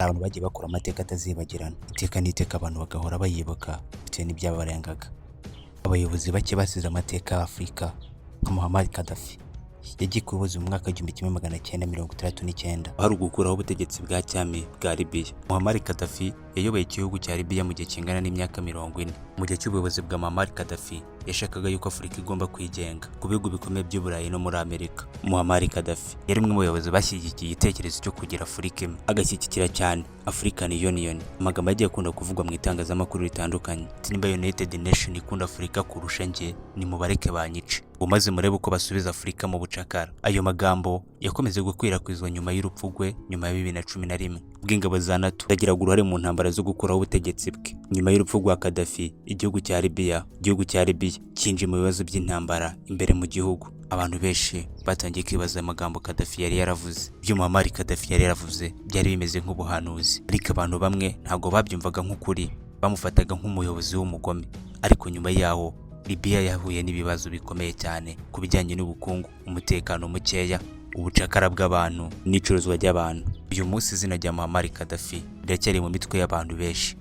Abantu bagiye bakora amateka atazibagirana, iteka n'iteka abantu bagahora bayibuka bitewe n'ibyabarengaga. Abayobozi bake basize amateka ya Afurika nka Muammar Gaddafi, yagiye ku buyobozi mu mwaka w'1969, hari ugukuraho ubutegetsi bwa cyami bwa Libya. Muammar Gaddafi yayoboye igihugu cya Libya mu gihe kingana n'imyaka 40. Mu gihe cy'ubuyobozi bwa Muammar Gaddafi, yashakaga yuko Afurika igomba kwigenga ku bihugu bikomeye by'Uburayi no muri Amerika. Muammar Gaddafi yari umwe mu bayobozi bashyigikiye igitekerezo cyo kugira Afurika imwe, agashyigikira cyane African Union. Amagambo yagiye akunda kuvugwa mu itangazamakuru ritandukanye ati: "Nimba United Nation ikunda Afurika kurusha njye, nimubareke banyice, maze murebe uko basubiza Afurika mu bucakara." Ayo magambo yakomeje gukwirakwizwa nyuma y'urupfu rwe, nyuma ya 2011, ubwo ingabo za NATO zagiraga uruhare mu ntambara zo gukuraho ubutegetsi bwe. Nyuma y'urupfu rwa Gaddafi, igihugu cya Libya cyinjiye mu bibazo by'intambara imbere mu gihugu. Abantu benshi batangiye kwibaza amagambo Gaddafi yari yaravuze. Ibyo Muammar Gaddafi yari yaravuze byari bimeze nk'ubuhanuzi, ariko abantu bamwe ntabwo babyumvaga nk'ukuri, bamufataga nk'umuyobozi w'umugome. Ariko nyuma yaho Libya yahuye n'ibibazo bikomeye cyane ku bijyanye n'ubukungu, umutekano mukeya, ubucakara bw'abantu n'icuruzwa ry'abantu. Uyu munsi izina rya Muammar Gaddafi riracyari mu mitwe y'abantu benshi.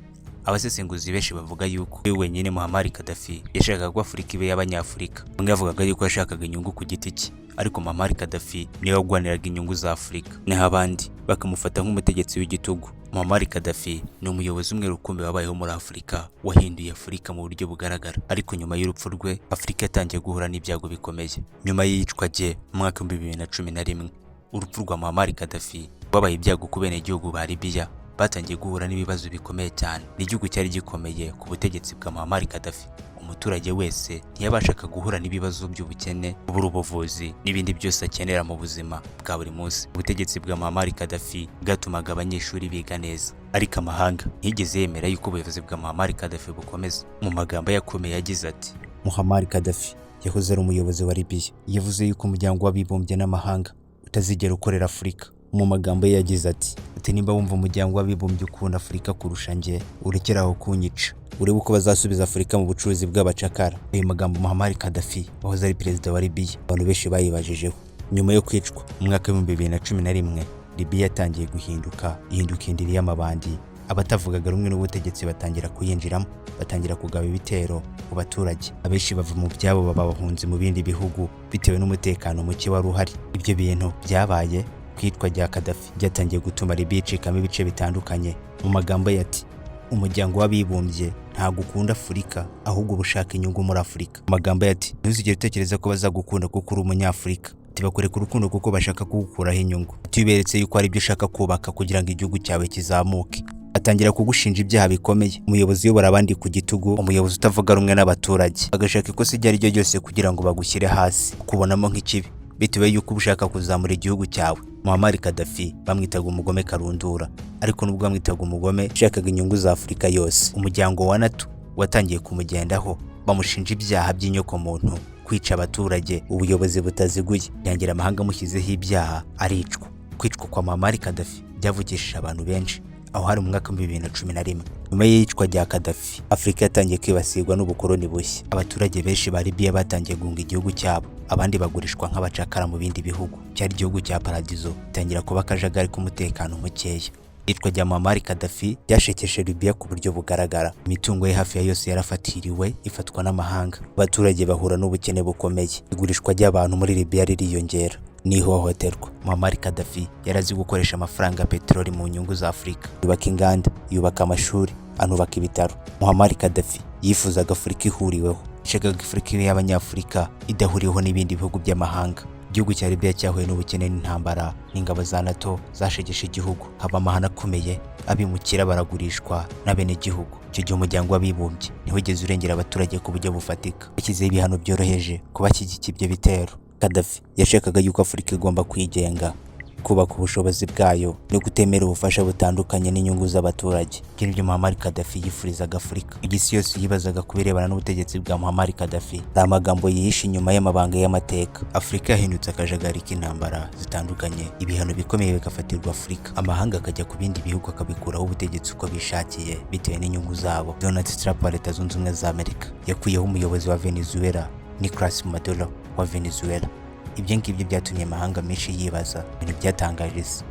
Abasesenguzi benshi bavuga yuko we wenyine Muammar Gaddafi yashakaga ko Afurika ibe y'Abanyafurika. Bamwe bavugaga yuko yashakaga inyungu ku giti cye, ariko Muammar Gaddafi niwe warwaniraga inyungu za Afurika, naho abandi bakamufata nk'umutegetsi w'igitugu. Muammar Gaddafi ni umuyobozi umwe rukumbi wabayeho muri Afurika wahinduye Afurika mu buryo bugaragara. Ariko nyuma y'urupfu rwe, Afurika yatangiye guhura n'ibyago bikomeye. Nyuma y'iyicwa rye mu mwaka w'2011, urupfu rwa Muammar Gaddafi rwabaye ibyago ku benegihugu ba Libya, batangiye guhura n'ibibazo bikomeye cyane. Ni igihugu cyari gikomeye ku butegetsi bwa Muammar Gaddafi. Umuturage wese ntiyabashaga guhura n'ibibazo by'ubukene, kubura ubuvuzi n'ibindi byose akenera mu buzima bwa buri munsi. Ubutegetsi bwa Muammar Gaddafi bwatumaga abanyeshuri biga neza, ariko amahanga ntiyigeze yemera yuko ubuyobozi bwa Muammar Gaddafi bukomeza. Mu magambo yakomeye yagize ati: Muammar Gaddafi yahoze ari umuyobozi wa Libya, yavuze yuko Umuryango w'Abibumbye n'amahanga utazigera ukorera Afurika. Mu magambo ye yagize ati: "Nimba wumva Umuryango w'Abibumbye ukunda Afurika kurusha njye, urekere aho kunyica, urebe uko bazasubiza Afurika mu bucuruzi bw'abacakara." Ayo magambo Muammar Gaddafi wahoze ari perezida wa Libya, abantu benshi bayibajijeho. Nyuma yo kwicwa mu mwaka w'2011, Libya yatangiye guhinduka, ihinduka indiri y'amabandi. Abatavugaga rumwe n'ubutegetsi batangira kuyinjiramo, batangira kugaba ibitero mu baturage. Abenshi bava mu byabo, baba abahunzi mu bindi bihugu bitewe n'umutekano muke wari uhari. Ibyo bintu byabaye ku iyicwa rya Gaddafi byatangiye gutuma Libya icikamo ibice bitandukanye. Mu magambo ye ati: "Umuryango w'Abibumbye ntabwo ukunda Afurika, ahubwo uba ushaka inyungu muri Afurika." Mu magambo ye ati: "Ntuzigere utekereza ko bazagukunda kuko uri Umunyafurika." Ati: "Bakwereka urukundo kuko bashaka kugukuraho inyungu." Ati: "Uberetse yuko hari ibyo ushaka kubaka kugira ngo igihugu cyawe kizamuke, atangira kugushinja ibyaha bikomeye." Umuyobozi uyobora abandi ku gitugu, umuyobozi utavuga rumwe n'abaturage, agashaka ikosa iryo ari ryo ryose kugira ngo bagushyire hasi, ukubonamo nk'ikibi bitewe yuko uba ushaka kuzamura igihugu cyawe. Muammar Gaddafi bamwitaga umugome karundura, ariko nubwo bamwitaga umugome, yashakaga inyungu za Afurika yose. Umuryango wa NATO watangiye kumugendaho, bamushinja ibyaha by'inyokomuntu, kwica abaturage, ubuyobozi butaziguye. Yangira amahanga amushyizeho ibyaha, aricwa. Kwicwa kwa Muammar Gaddafi byavugishije abantu benshi. Aho hari mu mwaka w'2011. Nyuma y'iyicwa rya Gaddafi, Afurika yatangiye kwibasirwa n'ubukoloni bushya. Abaturage benshi ba Libya batangiye guhunga igihugu cyabo, abandi bagurishwa nk'abacakara mu bindi bihugu. Cyari igihugu cya paradizo gitangira kuba akajagari k'umutekano mukeya. Iyicwa rya Muammar Gaddafi ryashekeje Libya ku buryo bugaragara. Imitungo ye hafi ya yose yarafatiriwe, ifatwa n'amahanga. Abaturage bahura n'ubukene bukomeye. Igurishwa ry'abantu muri Libya ririyongera n'ihohoterwa. Muammar Gaddafi yari azi gukoresha amafaranga ya peteroli mu nyungu za Afurika. Yubaka inganda, yubaka amashuri, anubaka ibitaro. Muammar Gaddafi yifuzaga Afurika ihuriweho, yashakaga Afurika y'Abanyafurika idahuriweho n'ibindi bihugu by'amahanga. Igihugu cya Libya cyahuye n'ubukene n'intambara n'ingabo za NATO zashegeshe igihugu, haba amahano akomeye, abimukira baragurishwa n'abenegihugu. Icyo gihe Umuryango w'Abibumbye ntiwigeze urengera abaturage ku buryo bufatika, yashyizeho ibihano byoroheje ku bashyigikiye ibyo bitero. Gaddafi yashakaga yuko Afurika igomba kwigenga, kubaka ubushobozi bwayo no kutemera ubufasha butandukanye n'inyungu z'abaturage. Ibyo nibyo Muammar Gaddafi yifurizaga Afurika. Isi yose yibazaga ku birebana n'ubutegetsi bwa Muammar Gaddafi. Hari amagambo yihishe inyuma y'amabanga y'amateka. Afurika yahindutse akajagari k'intambara zitandukanye, ibihano bikomeye bigafatirwa Afurika, amahanga akajya ku bindi bihugu akabikuraho ubutegetsi uko bishakiye bitewe n'inyungu zabo. Donald Trump wa Leta Zunze Ubumwe za Amerika yakuyeho umuyobozi wa Venezuela, Nicolas Maduro wa Venezuela. Ibyo ngibyo byatumye amahanga menshi yibaza ibintu byatangaje isi.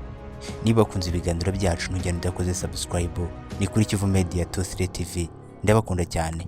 Niba wakunze ibiganiro byacu, ntugende udakoze subscribe. Ni kuri Kivu Media 23 TV. Ndabakunda cyane.